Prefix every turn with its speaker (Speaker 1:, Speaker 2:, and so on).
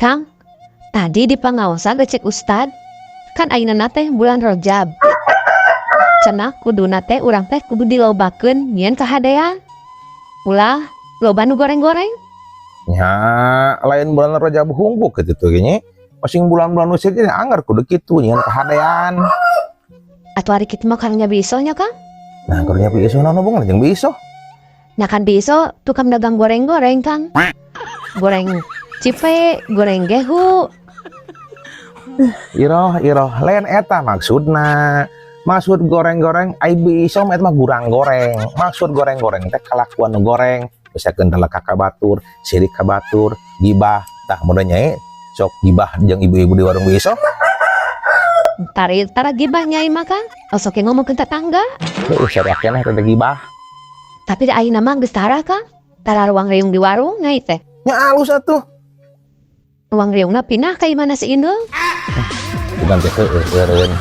Speaker 1: Kang, tadi di pangaosan cek Ustad, kan ayeuna teh bulan Rajab. Cenah kuduna teh urang teh kudu dilobakeun nyieun kahadean. Ulah loba nu goreng-goreng.
Speaker 2: Nya, lain bulan Rajab hungkul gitu tuh nya. Masing bulan-bulan nu ini anggar kudu kitu nyieun kahadean.
Speaker 1: Atuh ari kitu mah karunya Bi Isoh nya, Kang.
Speaker 2: Nah, karunya Bi Isoh naon hubungan jeung Bi Isoh?
Speaker 1: Nah, kan Bi Isoh tukang dagang goreng-goreng, Kang. Goreng cipe, goreng gehu.
Speaker 2: Iroh, iroh, lain eta maksudna. Maksud goreng-goreng, ai Bi Isoh mah eta mah gurang goreng. Maksud goreng-goreng teh kalakuan nu goreng. Misalkan telek ka batur, sirik ka batur, gibah. Tah, mun nyai sok gibah jeung ibu-ibu di warung Bi Isoh.
Speaker 1: Tari tara gibah nyai mah, Kang. Osok ge ngomongkeun tetangga.
Speaker 2: Heuh, sarua keneh teh gibah.
Speaker 1: Tapi da ayeuna mah geus tara, Kang. Tara ruang riung di warung nyai teh.
Speaker 2: Nya alus atuh.
Speaker 1: Ruang riungna pindah ka imahna si Inul.
Speaker 2: Bukan teh heueuh eureun.